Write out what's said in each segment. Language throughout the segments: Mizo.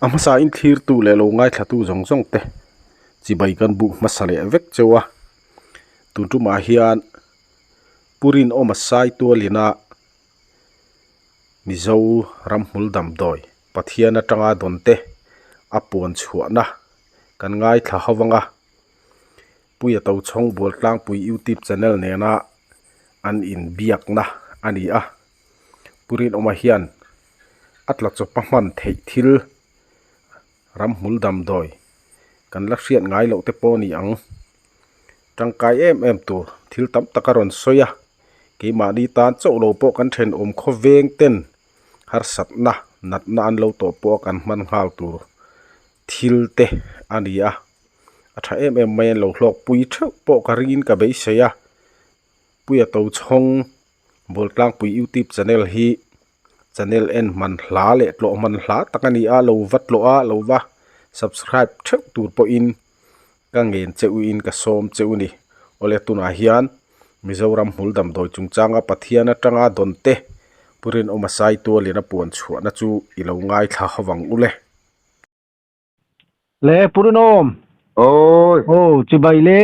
A hmasa in thlirtu leh lo ngaithlatu zawng zawng te chibai kan buk hmasa leh vek cheu a, tun tumah hian Pu Rinawma Saitualina Mizo ramhmul damdawi Pathian atanga dawn te a puan chhuahna kan ngaithla ho vang a, Puia Tochhawng Bualtlangpui YouTube channel nena an inbiakna a ni a. Pu Rinawma hian a tla chawpa hman theih thil ramhmul damdawi kan la hriat ngai loh te pawh a ni ang. Tangkai em em tur thil tam tak a rawn sawi a, keimahni tan chauh lo pawh kan thenawm khawveng ten harsatna natna an lo tawh pawh a kan hman nghal tur thil te a ni a. A tha em em mai a lo hlawkpui theuh pawh ka ringin ka beisei a, Puia Tochhawng Bualtlangpui YouTube channel hi channel en hman hla leh tlawh hman hla tak a ni a, lo va tlawh a, lo va subscribe theuh tur pawhin ka ngen che uin ka sawm che u ni. Awle tunah hian Mizoram hmul damdawi chungchanga Pathian atanga dawn te Pu Rinawma Saitualin a puan chhuahna chu i lo ngaithla ho vang u le. Le Pu Rinawm. Oi. Aw chibai le.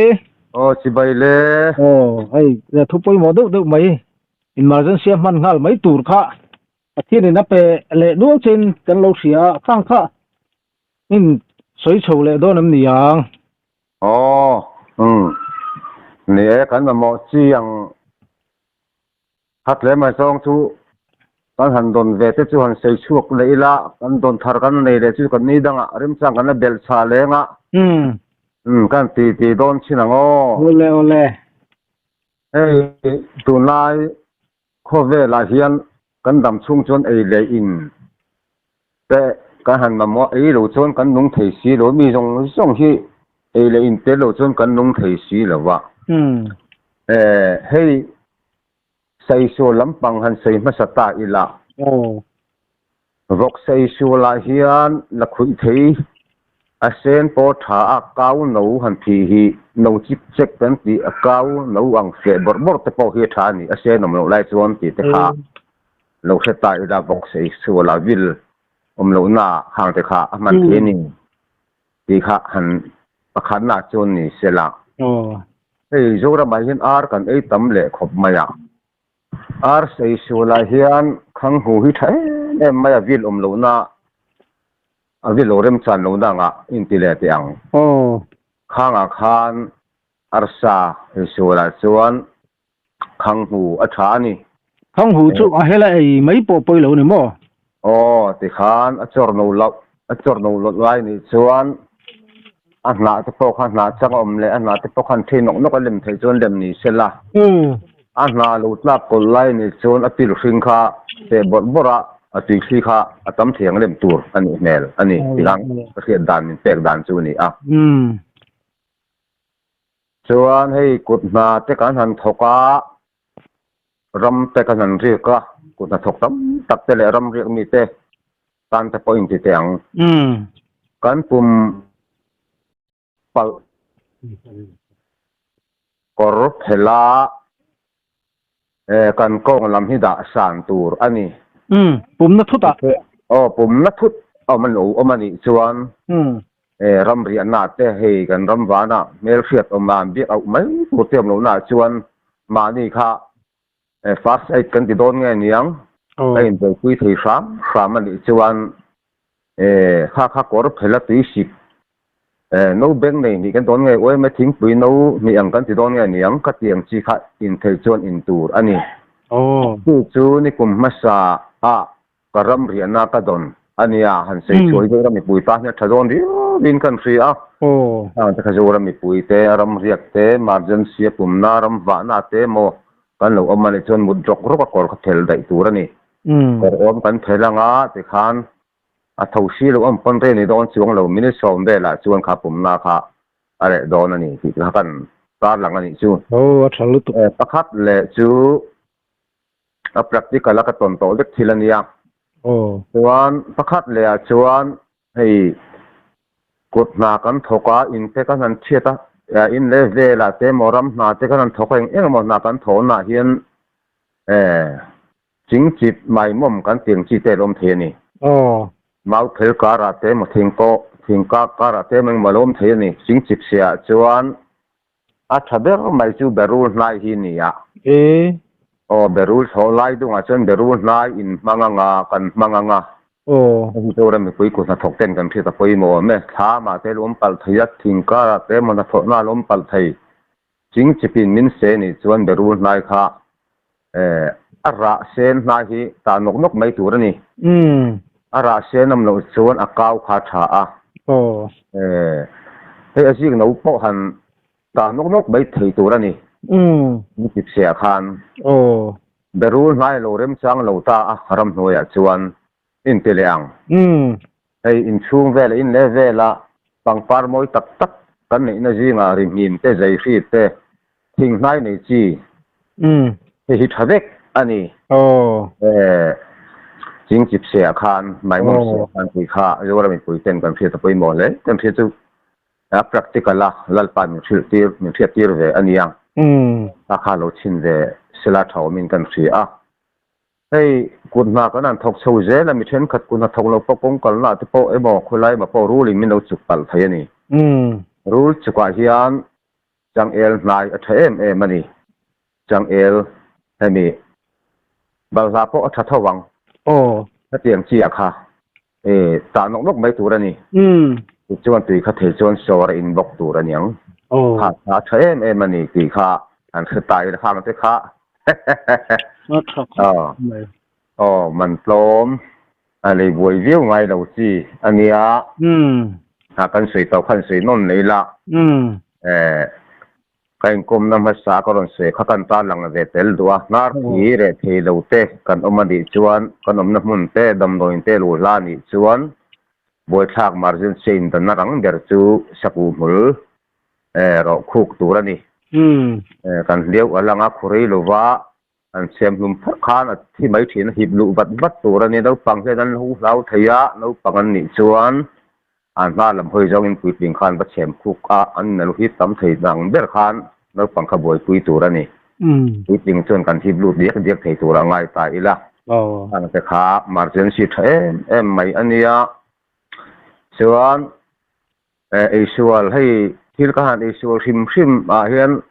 Aw chibai le. Aw hei thu pawimawh deuh deuh mai emergency a hman nghal mai tur kha Pathian in a pe leh nual chin kan lo hria a khang kha in sawi chho leh dawn em ni ang. Aw umm ni e kan mamawh chi ang Kha tlem mai zawng chu kan han dawn ve te chu han sei chhuak leh ila, kan dawn thar kan nei leh chu kan ni dangah remchang kan la belh chhah leng a. Umm kan ti ti dawn chin ang aw. Awle awle. Hei tunlai khawvelah hian kan dam chhung chuan ei leh in te kan han mamawh ei lo chuan kan nung thei si lo, mi zawng zawng hi ei leh in tel lo chuan kan nung thei si lo va. Hei Saisual lampang han sawi hmasa ta ila. Vawk saisualah hian la khuih thei a sen pawh tha a kau no han phih hi no chik chek kan tih a kau no ang feh bawrh bawrh te pawh hi a tha a ni a sen awm loh lai chuan tih te kha lo hre ta ila vawk saisualah vil awm lohna hang te kha a hman thei a ni. Tih kha han pakhatna chuan ni se la. Hei Zoramah hian ar kan ei tam leh khawp mai a. Ar sei sualah hian khanghu hi tha em em mai a vil awm lohna a vil lo remchan lohna angah inti leh teh ang. Khangah khan arsa ei sualah chuan khanghu a tha a ni. Khanghu chu a hela ei mai pawh pawi lo ni maw? Aw, tikhan a chawr no loh, a chawr no loh lai nih chuan a hnah te pawh kha hnah chang a awm leh a hnah te pawh khan thei nawk nawk a lem theih chuan lem ni se la. A hnah lo tlak kawlh lai nih chuan a pil hring kha feh bawrh bawrh a, a tui thli kha a tam thei ang lem tur a nih hmel a ni. Tikhan ka hriat dan min pek dan chu a ni a. Chuan hei kut hna te kan han thawk a, ram te kan han riak a, kut hna thawk tam tak te leh ram riak mi te tan te pawh inti teh ang. Kan pum palh kawr phelh a, kan kawng lam hi dah san tur a ni. Pumna thut ah. Aw pumna thut awm a lo awm a nih chuan ram riahna te hei kan ram vana hmelhriat awm an biak auh mai tur te awm lohna ah chuan mahni kha first aid kan ti dawn nge niang a inbuaipui thei hram hram a nih chuan kha kha kawr phela tui sik no beng nei hnih kan dawn nge uaima thingpui no hnih ang kan ti dawn nge niang ka ti ang chi kha in thei chuan in tur a ni. Chu chu nikum hmasa ah Ka ram riahna ka dawn a nia, han sawi chhuah hi Zoram mipui tan hian tha dawn riau in kan hria a. Hang te kha Zoram mipui te, ram riak te, emergency a pumna, ram vahna te emaw kan lo awm a nih chuan mut rawk rawk a kawr kha phel daih tur a ni. Kawr awm kan phel anga tikhan a tho si loh awm pawn rei ni dawn chuang lo minute 10 velah chuan kha pumna kha a reh dawn a ni tih kha kan tarlang a nih chu. Aw a tha lutuk. Pakhat leh chu a practical a ka tawn tawh vek thil a nia. Chuan pakhat leh ah chuan hei kut hna kan thawk a, in te kan han chhiat a, in leh velah te emaw ram hna te kan han thawk a, eng eng emaw hna kan thawhna ah hian chingchip maimawm kan tih ang chi te a lo awm thei a ni. Mau phel karah te emaw thingkaw thingkak karah te emaw engmaw a lo awm thei a ni. Chingchip siah chuan a tha ber mai chu berul hnai hi ni a. E. Aw berul thlawh lai dungah chuan berul hnai in hmang anga kan hmang anga. Aw. Hei chu ram mipui kut hnathawk ten kan hriat a pawimawh awm e. Thlamah te lo awm palh thei a, thing karah te emaw hnathawhna a lo awm palh thei. Chingchipin min se nih chuan berul hnai kha a rah sen hnai hi tah nawk nawk mai tur a ni. A rah sen awm loh chuan a kau kha a tha a. Hei a zik no pawh han tah nawk nawk mai thei tur a ni. Chipsiah khan berul hnai lo remchang lo ta a ramhnuaiah chuan inti leh ang. Hei inchhung vela in leh vela pangpar mawi tak tak kan neihna zingah rihmim te, zeihri te, thinghnai nei chi hei hi tha vek a ni. Chingchip seah khan, Maimawm seah khan tih kha Zoram mipui ten kan hriat a pawimawh hle. Kan hriat chu a practical a Lalpa min hrilh tir, min hriat tir ve a nia. Kha kha lo chhin ve sela tha awmin kan hria a. Hei, kut hna kan han thawk chho zel a, mi thenkhat kut hna thawk lo pawh kawng kalna te pawh emaw khawilai emaw pawh rul in min lo chuk palh thei a ni. Rul chukah hian changel hnai a tha em em a ni. Changel hemi balhla pawh a tha tho ang. Hetiang chi ah kha e tah nawk nawk mai tur a ni. Tichuan tui kha thei chuan sawr a in bawk tur a niang. Kha kha a tha em em a ni tih kha an hre ta ila khang te kha. Aw man tlawm a lei buai viau ngai lo chi a nia. Kan sawi tawh khan sawi nawn leh ila. Ka inkawmna hmasa ka rawn sawi kha kan tan lang ve tel duh a, hnar thi reh thei lo te kan awm a nih chuan kan awmna hmun te damdawiin te luh hla nih chuan buaithlak emergency indanna rang ber chu sakuh hmul rawh khuk tur a ni. Kan hliau a lang a, khurei lova an siam hlum pharh khan a thi mai thin a, hip luh vat vat tur a ni. Naupang hian an lo hlau thei a, naupang an nih chuan an hma lam hawi zawngin puitling khan va chhem khuk a, an lo hip tam thei ang ber khan naupang kha buaipui tur a ni. Puitling chuan kan hip lut diak diak thei tur a ngai ta ila. Khang te kha emergency tha em em mai a nia. Chuan eisual hei thil ka han eisual hrim hrim ah hian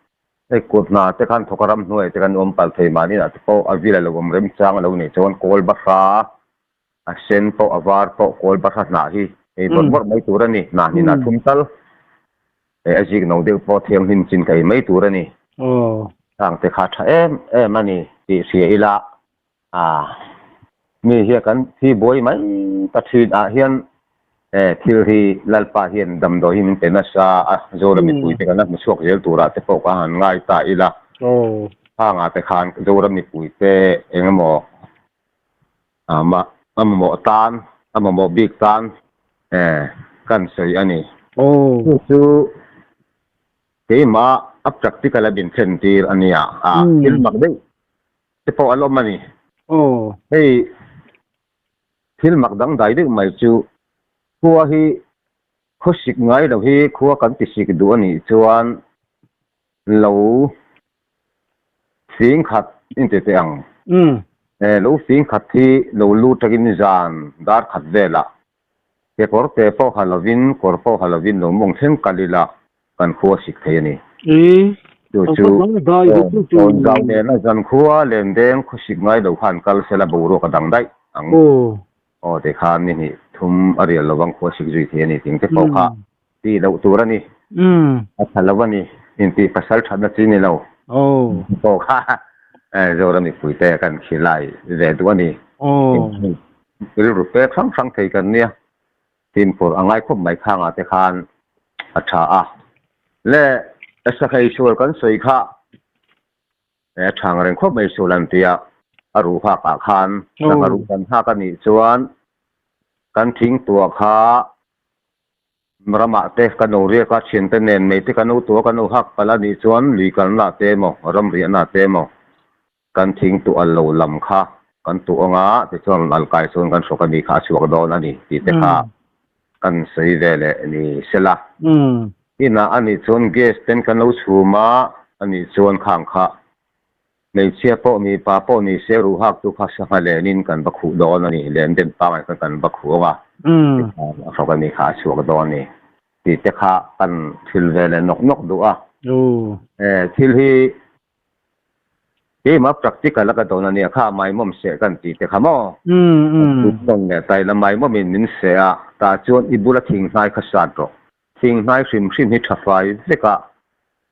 Hei kut hna te khan thawk a ram hnuai te kan awm palh thei mahni ah te pawh a vil a lo awm remchang a lo nih chuan kawl bahra a sen pawh a var pawh kawl bahra hnah hi ei bawrh bawrh mai tur a ni. Hnah hnin ah thum tal eh a zik no deuh pawh thianghlim chin ka ei mai tur a ni. Khang te kha tha em em a ni tih hria ila A, mi hian kan thi buai mai ta thin ah hian eh thil hi Lalpa hian damdawi hi min pe nasa a, Zoram mipui te kan la hmu chhuak zel turah te pawh ka han ngai ta ila. Hangah te khan Zoram mipui te eng emaw a mamawh tan, a mamawh bik tan eh kan sawi a ni. Chu chu keimah a practical a min thlen tir a nia, a thil mak deuh te pawh an awm a ni. Hei thil mak dangdai deuh mai chu khua hi khaw sik ngai lo hi khua kan ti sik duh a nih chuan lo fing khat in ti teh ang. Lo fing khat hi lo lut takin zan dar khat velah kekawr te pawh ha lovin kawr pawh ha lovin lo mawng thleng kal ila kan khua sik thei a ni. Chu chu tawnzau nena zankhua lendeng khuasik ngai lo khan kal sela boruak a dang daih ang. Aw tikhan ni hnih thum a rial lovang khuasik zui thei a ni tih te pawh kha tih loh tur a ni. A tha lo a ni intih pasal thatna chi ni lo pawh kha Zoram mipuite kan khilai ve duh a ni. Rilru pek hrang hrang thei kan nia. Fimkhur a ngai khawp mai khangah te khan a tha a. Le sakhei sual kan sawi kha a thang reng khawp mai sual an tia a ruh hak ah khan sangha ruh kan hak a nih chuan kan thing tuah kha ramah te kan lo riak a thiante nen mei te kan lo tuah kan lo hak palh a nih chuan lui kalna te emaw ram riahna te emaw Kan thing tuh al lo lam kha kan tuh ang a, tichuan rawn al kai chuan kan hrawk a ni kha a chhuak dawn a ni tih te kha kan sawi ve leh ni sela. Inah a nih chuan gas ten kan lo chhum a, a nih chuan khang kha Hmeichhia pawh mipa pawh ni se ruhak chu kha sangha lenin kan va khuh dawn a ni, len den pangai khan kan va khuh ang a, tikhan a hrawk a ni kha a chhuak dawn a ni tih te kha kan thil ve leh nawk nawk duh a. Thil hi keimah practical a ka dawn a nia kha maimawm seh kan tih te kha maw? Tun leh taila maimawmin min seh a, tah chuan i bula thinghnai kha sat rawh. Thinghnai hrim hrim hi tha fai vek a,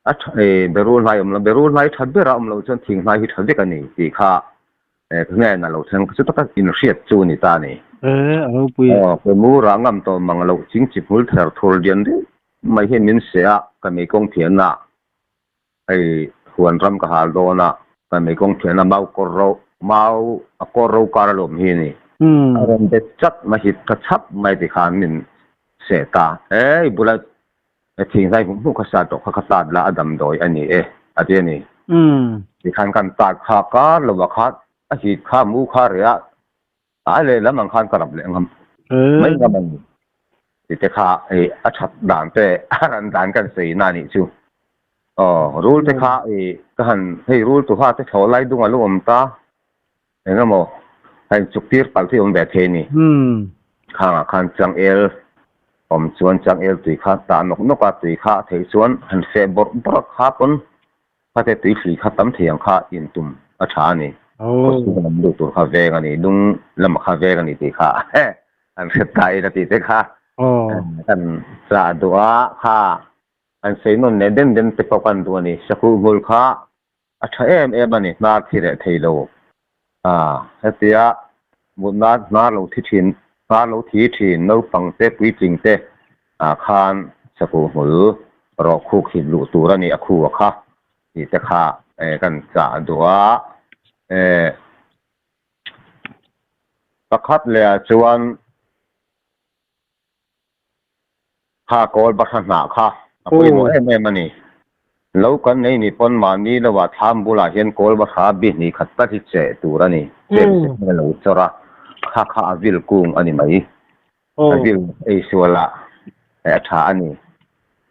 a tha e berul hnai awm lo, berul hnai tha ber a awm loh chuan thinghnai hi tha vek a ni tih kha e ka nge na lo thleng chu taka inhriat chu a ni ta a ni. E a ropui. Aw ka mu rah ngam tawh mang loh ching chi hmul ther thur lian deuh mai hian min seh a, ka meikawng thianna hei huan ram ka hal dawn a, ka meikawng thianna mau kawr ro mau a kawr ro kar alawm hi a ni. A rawn bet chat mai hi tha chhap mai tikhan min seh ta. E i bula Thinghnai hmuh hmuh kha sa tawh kha ka tat la a damdawi a ni e a ti a ni. Tikhan kan tat kha kar lo ah khan a hit kha mu kha reh a, a lehlam ang khan ka rap leh ngam mai ngam a ni. Tite kha hei a that dan te a ran dan kan sawi na nih chu. Aw rul te kha i ka han hei rul tuha te thlawh lai dung a lo awm ta Eng emaw a inchuk tir palh hi awm ve thei a ni. Khangah khan changel awm chuan changel tui kha tah nawk nawk a, tui kha a theih chuan han feh bawrh bawrh a kha pawn khate tui hri kha tam thei ang kha intum a tha a ni. Khawchhung lam luh tur kha veng a ni, lung lamah kha veng a ni tih kha an hre ta in a tih te kha kan chah duh a, kha an sawi nawn leh den den te pawh kan duh a ni. Sakuh hmul kha A tha em em a ni, hnar thi reh thei lo. A, hetia mutna hnar lo thi thin, hnar lo thi thin naupang te, puitling te ah khan sakuh hmul rawh khuk hip luh tur a ni, a khu a kha tih te kha kan chah duh a. E, pakhat leh ah chuan Kha kawl bahra hnah kha a pawimawh em em a ni. Lo kan nei ni pawn mahni lo ah thlam bulah hian kawl bahra bi hnih khat tak hi cheh tur a ni. Chem se hian a lo chawr a, kha kha a vil kung a ni mai. A vil ei sual ah a tha a ni.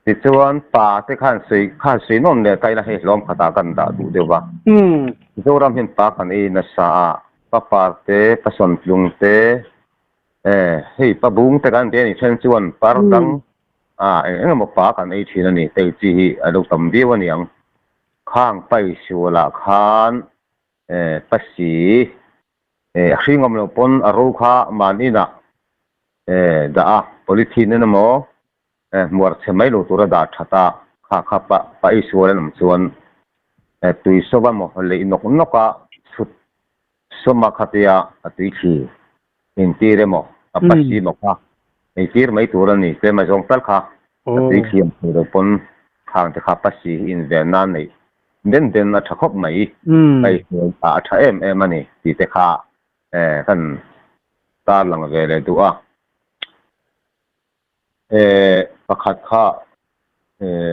Tichuan pa te khan sawi khan sawi nawm leh ta ila hei hlawm khatah kan dah duh deuh va. Zoram hian pa kan ei nasa a, pa par te, pa sawntlung te, E, hei pa bung te kan ti a ni then chuan par dang a eng eng emaw pa kan ei thin a ni, tei chi hi a lo tam viau a niang. Khang pai sualah khan e pasi e a hring awm loh pawn a ro kha man inah e dah a, polythene en emaw e hmuar chhe mai lo tura dah that a, kha kha pa pa ei sual an awm chuan e tui sawva maw leih nawk nawk a chhut Sawma khatia a tui thli intir emaw, a pasi emaw kha eitir mai tur a ni. Tlema zawng tal kha a tui thli ang thei lo pawn khang te kha pasi hi inven nan neih den den a tha khawp mai. Hei hmuh a tha em em a ni tih te kha kan tarlang ve leh duh a. Pakhat kha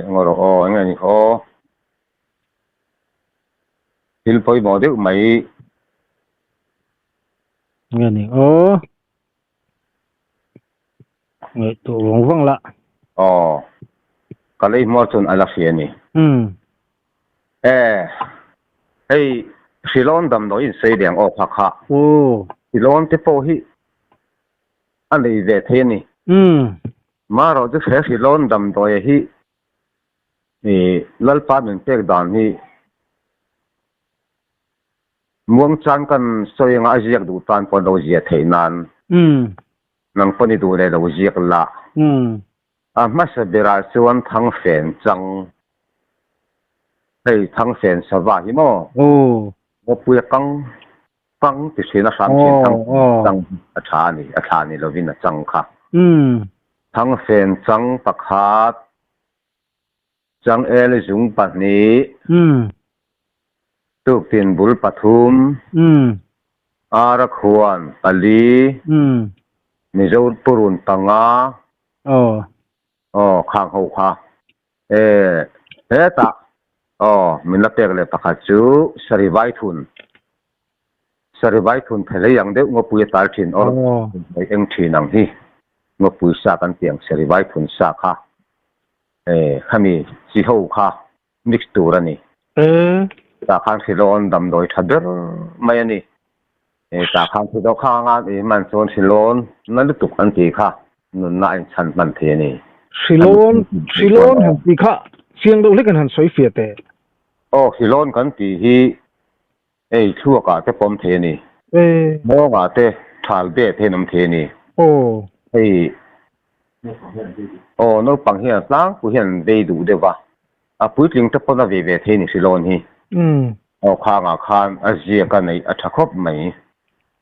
eng rawh aw, eng nge ni aw. Thil pawimawh deuh mai. Nge ni aw. Ngaihtuah vawng vawng la. Aw. Ka lei hmuar chuan a la hria a ni. Umm. E, hei Hrilawn damdawi in sawi leh ang aw kha kha. Aw. Hrilawn te pawh hi a nei ve thei a ni. Umm. Marawh chu he Hrilawn damdawia hi I Lalpa min pek dan hi muangchang kan sawi anga a ziak duh tan pawh lo ziah theih nan nang pawn i duh leh lo ziak la. A hmasa berah chuan Thangfen chang, hei Thangfen sava hi maw? Ngawpuia kang kang ti thin a hram thin Thangfen chang hi a tha a ni, a thla ni lovin a chang kha. Thangfen chang pakhat. Changel zung pahnih. Tuktin bul pathum. Ara khuan pali. Mizo purun panga. Aw khang ho kha. E hetah aw min la pek leh pakhat chu Sarivai thun. Sarivai thun phelei ang deuh ngawpui a tal thin or eng thin ang hi ngawpui sa kan tih ang Sarivai thun sa kha. E khami chi ho kha mix tur a ni. E. Tah khan hrilawn damdawi tha ber mai a ni. Tah khan thi dawh khang anga i hman chuan hrilawn na lutuk an tih kha nunna a inchhan hman thei a ni. Hrilawn, hrilawn han tih kha chiang deuh hlekin han sawi fiah teh. Aw, hrilawn kan tih hi hei thluakah te pawm thei a ni. Nghawngah te thal beh te hian awm thei a ni. Aw. Hei, aw naupang hian tlangpui hian an vei duh deuh va, A puitling te pawn a ve ve thei ni Hrilawn hi. Aw khangah khan a ziak a neih a tha khawp mai.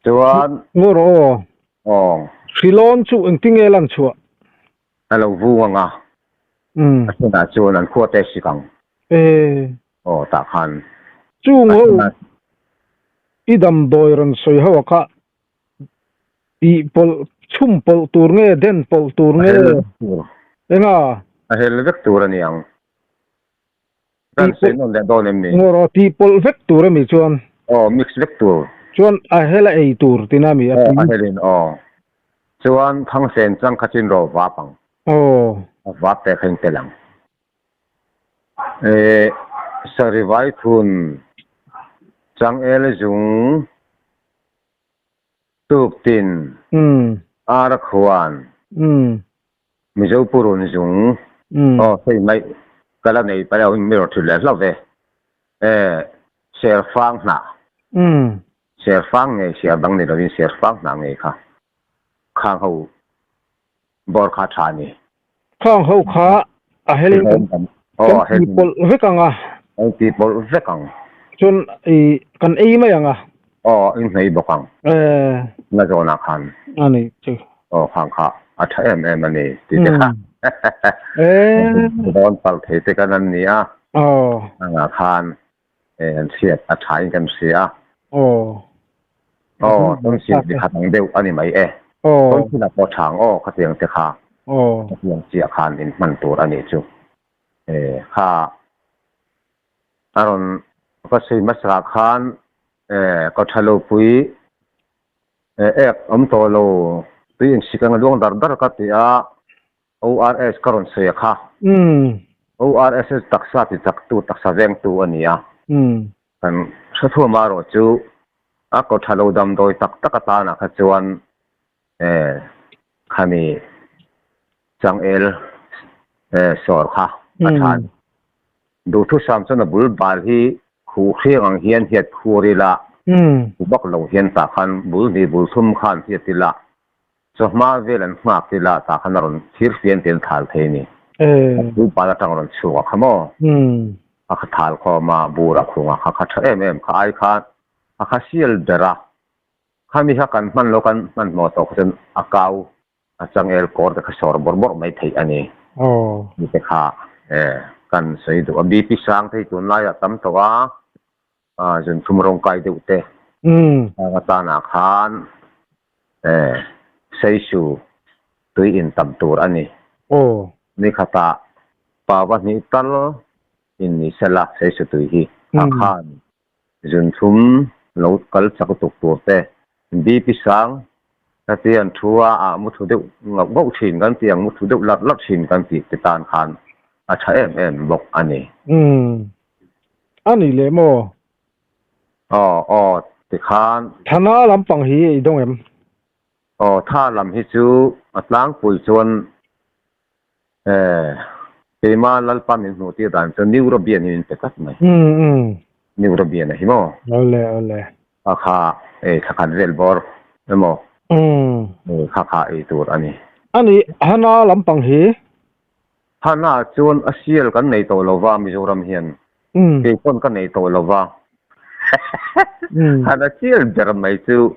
Chuan. Ngaw rawh aw. Aw. Hrilawn chu engtinge lan chhuah? A lo vung ang a. A thenah chuan an khua te sik ang. E. Aw tah khan. Chu ngaw i damdawi rawn sawi ho a kha Tih pawlh, chhum pawlh tur nge, den pawlh tur nge? A hel vek tur. Enga? A hel vek tur a ni ang. Kan sawi nawn leh dawn em ni? Ngaw rawh, tih pawlh vek tur a mi chuan? Aw, mix vek tur. Chuan a hel a ei tur tina mi a tui? Aw, a helin aw. Chuan Thangsen chang kha chin rawh vap ang. Aw. A vap te kha in tel ang. Eh, Sarivai thun, Changel zung. Tuktin, Ara khuan, Mizo purun zung, aw hei mai ka la nei palh a, mi rawn thut leh hlauh ve, eh Serfang hnah, Serfang ngei siar dang ni lovin Serfang hnah ngei kha khang ho bawr kha tha a ni. Khang ho kha a helin kan kan ti pawlh vek ang a. Kan ti pawlh vek ang. Chuan i kan ei mai ang a. Aw in hnei bawk ang. Eh. Na zawnah khan. A ni chu. Aw khang kha a tha em em a ni ti te kha. Eh. Dawn palh thei te kan an ni a. Aw. Angah khan an hriat a tha in kan hria a. Aw. Aw, tonsil ti khat ang deuh a ni mai e. Aw. Tonsil a pawh tha ang aw khatiang te kha. Aw. Khatiang chiah khan in hman tur a nih chu. E kha a rawn ka sawi hmasa khan e ka tha lo pui e ek awm tawh lo tui insik anga luang dar dar ka ti a. ORS ka rawn sawi a kha. ORS hi taksa ti chaktu, taksa vengtu a ni a. Kan hrethuam erawh chu a kaw tha lo damdawi tak tak atana kha chuan khami changel sawr kha a tha a ni. Duhthusam chuan a bul bal hi khuh hriang ang hian hiat khur ila, khuh bak lo hian tah khan bul hnih bul thum khan hiat ila, Chawhma vel an nghak ti lah tah khan a rawn thir fian te an thal thei a ni. A chu pal atang a rawn chhuak a kha maw? A kha thal khawm a, bur a khung a, kha kha tha em em kha ai khan a kha sial ber a. Khami kha kan hman lo kan hmanhmawh tawh kha chuan a kau a changel kawr te kha sawr bawrh bawrh mai theih a ni. Mi te kha kan sawi duh a. BP sang te hi tunlaiah tam tawh a. Zunthum rawng kai deuh te hang atana khan seisu tui in tam tur a ni. Ni khatah pava hnih tal in ni sela seisu tui hi a khan zunthum lo kal chak tuk tur te BP sang ka ti an thu a ah mu thu deuh ngauh ngauh thin kan tih ang mu thu deuh larh larh thin kan tih te tan khan a tha em em bawk a ni. A nih leh maw? Aw, aw, tikhan. Thana lampang hi i dawng em? Aw, tha lam hi chu a tlangpui chuan eh, keima Lalpa min hmuh tir dan chuan Neurobian hi min pe tlat mai. Umm, umm. Neurobian a hi maw? Awle, awle. Kha kha ei thla khat vel bawr emaw? Umm. Kha kha ei tur a ni. A nih, Hana lampang hi? Hana chuan a sial kan nei tawh lo va Mizoram hian. Kei pawn ka nei tawh lo va. Hana sial ber mai chu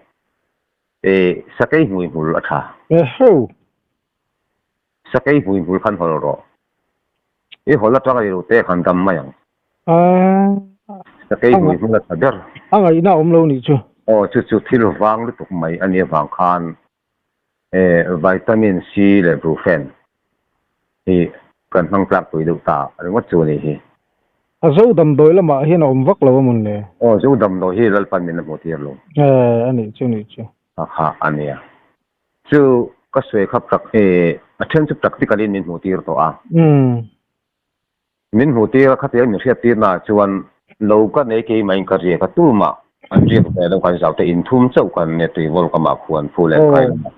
sakei hmuihmul a tha. Eho. Sakei hmuihmul khan hawl rawh. I hawl atanga i rute khan dam mai ang. Sakei hmuihmul a tha ber. A ngaihna a awm lo nih chu. Aw chu chu thil vang lutuk mai a nih avang khan Vitamin C leh Brufen hi kan hmang tlakpui deuh ta ringawt chu a nih hi. A zo damdawi lamah hian a awm vak lo a mawn le? Aw, zo damdawi hi Lalpan min a hmuh tir lo. A nih chu, nih chu. A kha a nia. Chu ka sawi kha a then chu practical in min hmuh tir tawh a. Min hmuh tir a, khatiang min hriat tirnaah chuan. Lo ka nei keimah in ka riak a tumah an riak ve lo kan zau te in thum chauh kan nia tuivawl ka mah khuan phu leh kai lamah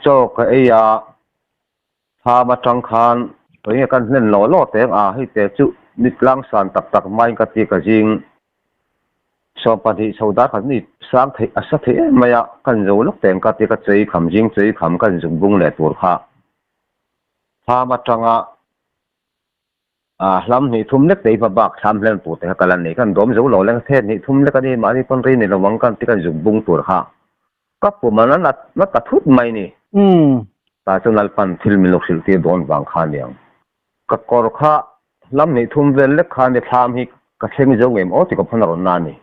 chaw ka ei a thlam atang khan enge kan hlen law law teng a hei te chu mit tlang san tak tak maiin ka ti ka zing 20 chho dar khat ni sang theih a sa thei em mai a kan zo lawk teng ka ti ka chei kham zing chei kham kan zuk bung leh tur kha thlam atanga A hlam hnih thum lek te i hma bak thlam hlen tur te kha ka la nei. Kan dawm zo lo leng thet hnih thum lek a ni, mahni pawn rei nei lo ang kan ti kan zuk bung tur kha ka pum a na na ta thut mai ni. Tah chuan Lalpan thil min lo hrilh tir dawn vang kha aniang. Ka kawr kha hlam hnih thum vel lek kha ni thlam hi ka thleng zo ngem aw ti ka phawn a rawn na a ni.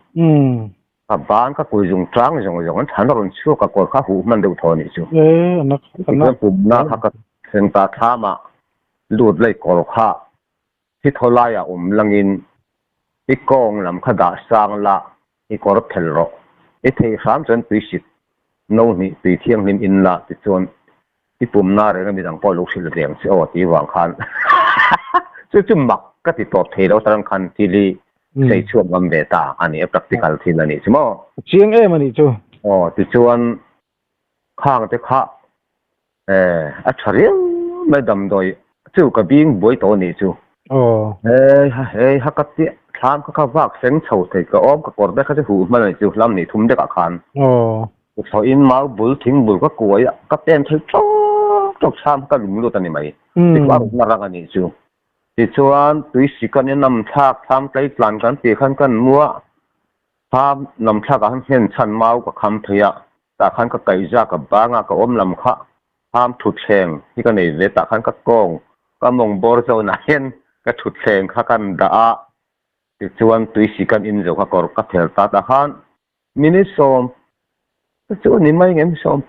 Ka ban ka kui zung tang zawng zawng an than a rawn chhuak a kawr kha huh hman deuh thaw a nih chu. Tichuan pumna kha ka thleng ta thlam a lut lei kawr kha thi thaw laiah awm langin i kawng lam kha dah sang la i kawr phel rawh. I thei hram chuan tui sik no hnih tui thianghlim in la tichuan i pumna reng a midang pawh lo hrilh ve ang che aw tih vang khan chu chu mak ka ti tawp thei lo tarang khan thil hi sei chhuak ngam ve ta a ni a practical thil a nih chu maw. Chiang em a nih chu. Aw tichuan khang te kha a tha riau mai damdawi chu ka bing buai tawh a nih chu. Aw. Hei ha hei ha ka tia thlam kha kha vak seng chho thei ka awm ka kawr te kha chu huh hman a nih chu hlam nih thum dekah khan. Aw. Thlawhin mau bul thing bul ka kuai a, ka pen thei tawk tawk chham ka lum lut a ni mai. Tikhu a rukna rang a nih chu. Tichuan tui sik a nia nam thlak thlam tlei tlan kan tih khan kan mu a, thlam nam thlak ah khan nghen chhan mau ka kham thei a, tah khan ka kaihza ka bang a, ka awm lam kha thlam thutthleng hi ka nei ve, tah khan ka kawng ka mawng bawr zawnah hian ka thutthleng kha kan dah a, tichuan tui sik kan in zo kha kawr ka phel ta tah khan Minute 10 chu ni mai ngem 10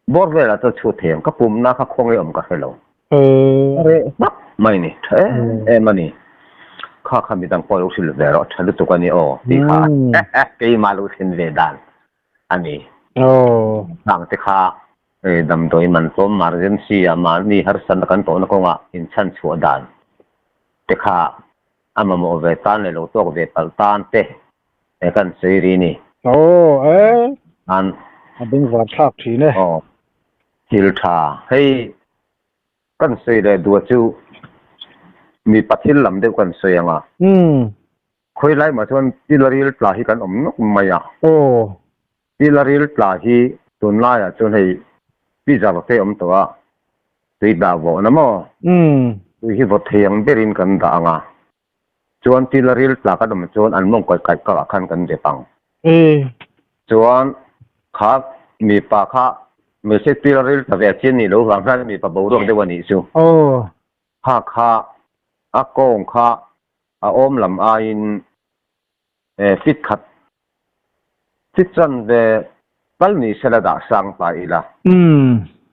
bawr velah chuan chhut thei ang ka pumna kha khawnge awm ka hre lo. A reh hmak mai ni tha em em a ni. Kha kha midang pawh lo hrilh ve rawh tha lutuk a ni aw tih kha keimah lo thlen ve dan a ni. Hang te kha damdawi man tlawm emergency ah mahni harsatna kan tawhna kawngah inchhan chhuah dan te kha a mamawh ve tan leh lo tawk ve palh tan te he kan sawi ri ni. Aw e. An. A bengvar thlak thin e. Aw. Thil tha. Hei kan sawi leh duh chu mipa thil lam deuh kan sawi ang a. Umm. Khawi lai mah chuan tilaril tla hi kan awm nawk mai a. Aw. Tilaril tla hi tunlaiah chuan hei pizza te awm tawh a, tui dah vawhna maw? Umm. Tui hi vawt thei ang berin kan dah ang a. Chuan tilaril tla kan awm chuan an mawng kaih kaih kak ah khan kan dep ang. Ee. Chuan kha mipa kha hmeichhe tilaril tla ve chian nih loh vang hian mipa boruak deuh a nih chu. Aw. Kha kha a kawng kha a awm lam aiin Fit khat fit chuan ve tal ni sela dah sang ta ila.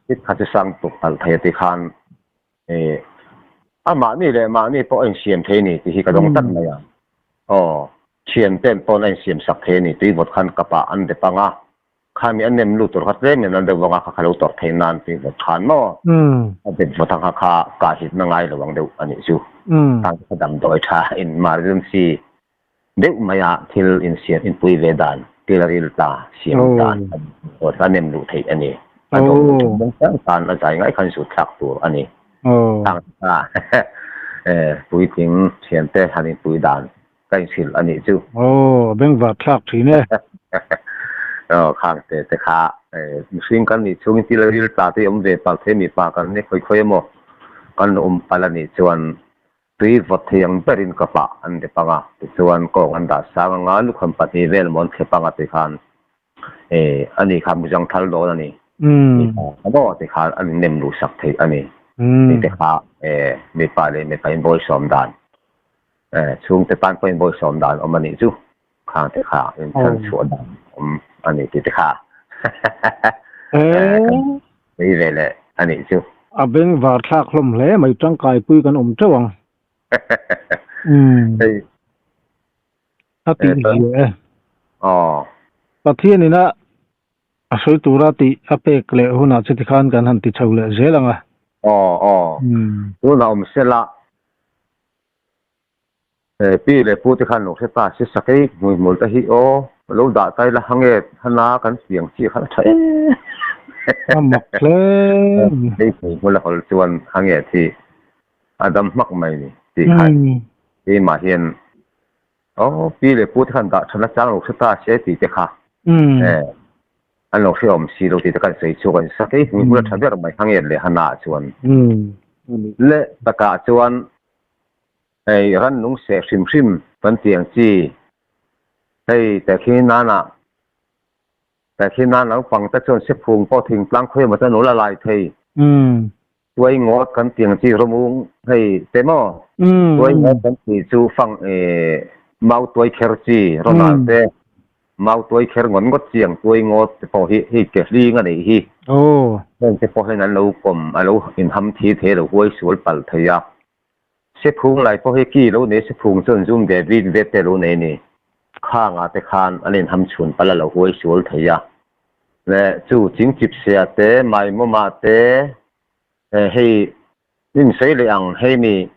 Fit khat chu sang tuk talh thei a ti khan a mahni leh mahni pawh a insiam thei a ni tih hi ka dawng tlat mai a. Aw, thian ten pawn a insiam sak thei a ni tui vawt khan kapah an dep ang a, khami a nem lut tur kha tlem in an deuh vang a kha kha lo tawrh thei nan tui vawt khan maw a dep vawt ang kha kha kah hitna ngai lo ang deuh a nih chu. Tang kha damdawi tha emergency Deuh maia thil insiam inpui ve dan, tilaril tla siam dan aw hla nem luh theih a ni. A dawm luh theih dawn chiang tan a zai ngai khan zut thlak tur a ni. Tang ta puitling thiante han inpui dan ka inhrilh a nih chu. Aw, bengvar thlak thin e. Aw, khang te te kha mihring kan nih chhungin tilaril tla te awm ve palh thei mipa kan ni khawi khawi emaw kan awm palh a nih chuan Tui vawt thei ang berin ka pah an dep ang a, tichuan kawng an dah sang ang a, lukham 2 vel maw an thlep ang a ti khan eh a ni kha muzang thal dawn a ni. Mipa kha maw ti khan an innem luh sak theih a ni. Tih te kha eh mipa leh mipa inbawihsawm dan eh chhungte tan pawh inbawihsawm dan awm a nih chu. Khang te kha inchhan chhuah dan awm a ni tih te kha eh kan sawi ve leh a nih chu. A bengvar thlak hlawm hle mai tangkai pui kan awm teuh ang. Hei. A tih zia e. Aw. Pathian ina a sawi tura tih a pek leh hunah chuti khan kan han ti chho leh zel ang a. Aw aw. Tunah awm sela. Pi leh pu te khan lo hre ta se sakei hmuihmul te hi aw lo dah ta ila hange hana kan piang chiah khan a tha em A mak hle. Sakei hmuihmul a hawl chuan hange thi a dam hmak mai ni tih khan keimah hian aw pi leh pu te khan dah tha nachang lo hre ta se tih te kha an lo hre awm si lo tih te kan sawi chhuak a ni. Sakei hmuihmul a tha ber mai hange leh hana ah chuan leh takah chuan Hei rannung seh hrim hrim kan tih ang chi. Hei tehkhin nana tehkhin nan naupang te chuan sephung pawh thingtlang khawi emaw chuan ul a lai thei. Tuai ngawt kan tih ang chi rawmung hei te maw? Tuai ngawt kan tih chu fang mau tuai kher chi rawnal te mau tuai kher ngawt ngawt chi ang tuai ngawt te pawh hi hei ke hling a neih hi. Heng te pawh hian an lo kawm a lo inham thi thei a lo huai sual palh thei a. Sephung lai pawh hi ki lo nei Sephung chuan zum ve vit vet te lo nei ni. Khangah te khan an inham chhun palh a lo huai sual thei a. Le chu chingchip sia te, maimawmah te, hei insawi leh ang hei mi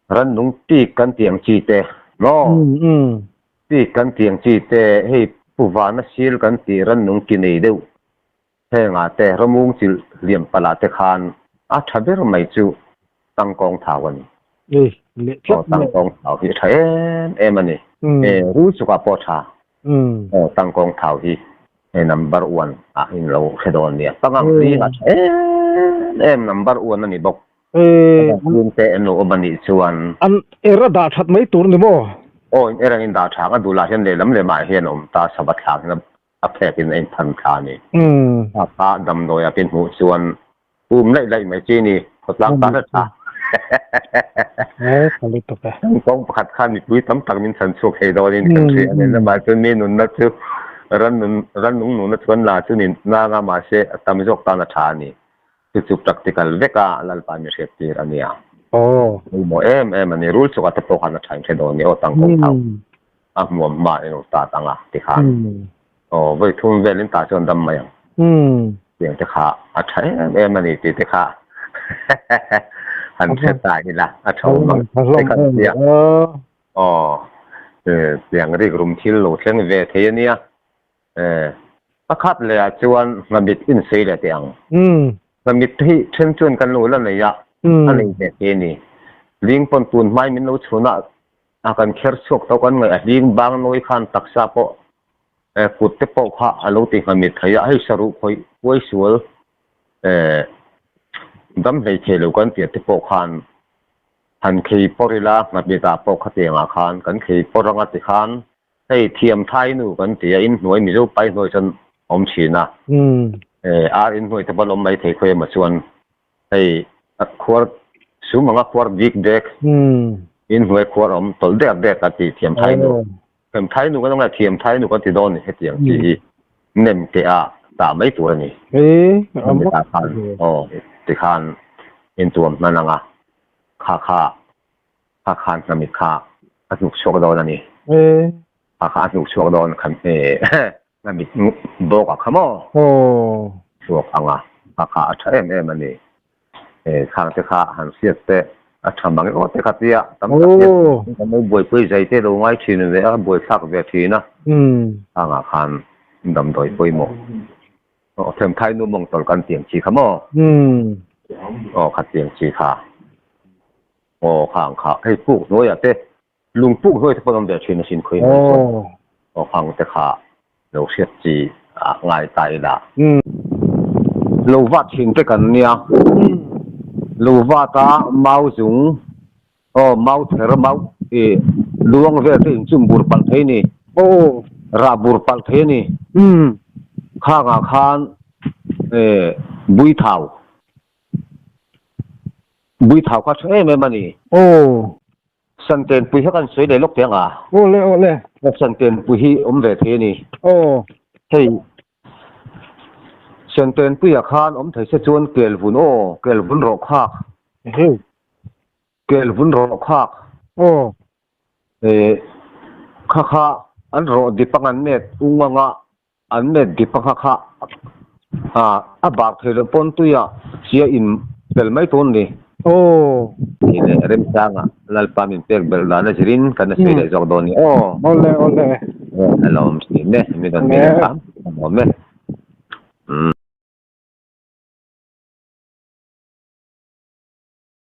rannung pik kan tih ang chi te maw? Pik kan tih ang chi te, hei puvana sil kan tih rannung ki nei deuh Hengah te ramung chilh hliam palh ah te khan a tha ber mai chu tangkawng thau a ni. Ei, leh tlat mai. Tangkawng thau hi a tha em em a ni. E, rul chukah pawh a tha. Aw, tangkawng thau hi e number one ah in lo hre dawn nia. Pangang hling a tha em em number one a ni bawk. E, Chhung te an lo awm a nih chuan. An er a dah that mai tur ni maw? Aw, in er angin dah tha ang a duhlah hian lehlam lehmah hian a awm ta, sava thlak hian a A phek in a in than thla a ni. A kha damdawi a pin hmuh chuan um laih laih mai chi ni, khawtlang tan a tha. Kawng pakhat khan mipui tam tak min chhan chhuak thei dawn in kan hria a ni. Lamah chuan mi nunna chu rannun rannung nunna chu an la chu ni nang a mahse a tam zawk tan a tha a ni. Chu chu practical vek a Lalpa mi hriat tir a nia. Pawimawh em em a ni. Rul chukah te pawh khan a tha in hre dawn ni aw tangkawng thau. A hmuam hma in rawh start ang a ti khan aw vawi thum vel in tah chuan dam mai ang tiang te kha a tha em em a ni tih te kha han hre ta ila a tha awm ang te khan tia aw tiang rik rum thil lo thleng ve thei a nia pakhat leh ah chuan nghamit insei leh teh ang nghamit hi then chuan kan lo la nei a a nei ve thei a ni ling pawn tun hmai min lo chhun a A kan kher chhuak tawh kan ngaih a hling bang nawi khan taksa pawh eh kut te pawh kha a lo ti nghamit thei a, hei saruh khawih huai sual eh dam hlei thei lo kan tih te pawh khan han khei pawr ila nghamit ah pawh khatiang ah khan kan khei pawr anga ti khan hei thiam thai nu kan ti a inhnuai Mizo pai hnuai chuan awm thin a eh ar inhnuai te pawh an awm mai thei khawi emaw chuan Hei a khuar sum anga khuar dik dek in hnuai khuar awm tawlh dek dek a ti thiam thai nu. Thiam thai nu kan awm ngai thiam thai nu kan ti dawn ni hetiang chi hi nem teh a tah mai tur a ni. Hemi tah khan aw tikhan intuam hman anga kha kha kha khan hnamit kha a hnuk chhuak dawn a ni. Kha kha a hnuk chhuak dawn khan Hnamit bawk a kha maw? Chhuak ang a, a kha a tha em em a ni. Khang te kha han hriat te a tha mang emaw te kha tia tam tak hian kan lo buaipui zai te lo ngai thin ve a, buaithlak ve thin a. Khangah khan damdawi pawimawh Themthai nu mawng tawlh kan tiang chi kha maw? Aw kha tiang chi kha. Aw khang kha hei puk hnuaiah te Lungpuk hnuai te pawh an awm ve thin asin khawi mai chuan aw khang te kha lo hriat chi ah ngai ta ila. Lo vat thin te kan nia. Lo vat a mau zung aw mau ther mau ih luang vel te inchum bur palh thei ni. Rah bur palh thei a ni. Khang ah khan buithau buithau kha tha em em a ni. Santenpui hi kan sawi leh lawk teh ang a. Aw le, aw le. Santenpui hi awm ve thei a ni. Aw. Hei Santenpuiah khan awm thei se chuan Kelvun aw, Kelvun rawh khak. Ehe. Kelvun rawh khak. Aw. Eh, kha kha an rawh dip ang an met ung anga An met dip a kha kha a bak thei loh pawn tuiah chia in pel mai tur a ni. Aw. Ni leh remchanga Lalpa min pek belh dan a zirin kan la sawi leh zawk dawn ni aw. Awle awle. A lawm thin e, min rawn be leh hram a lawm e.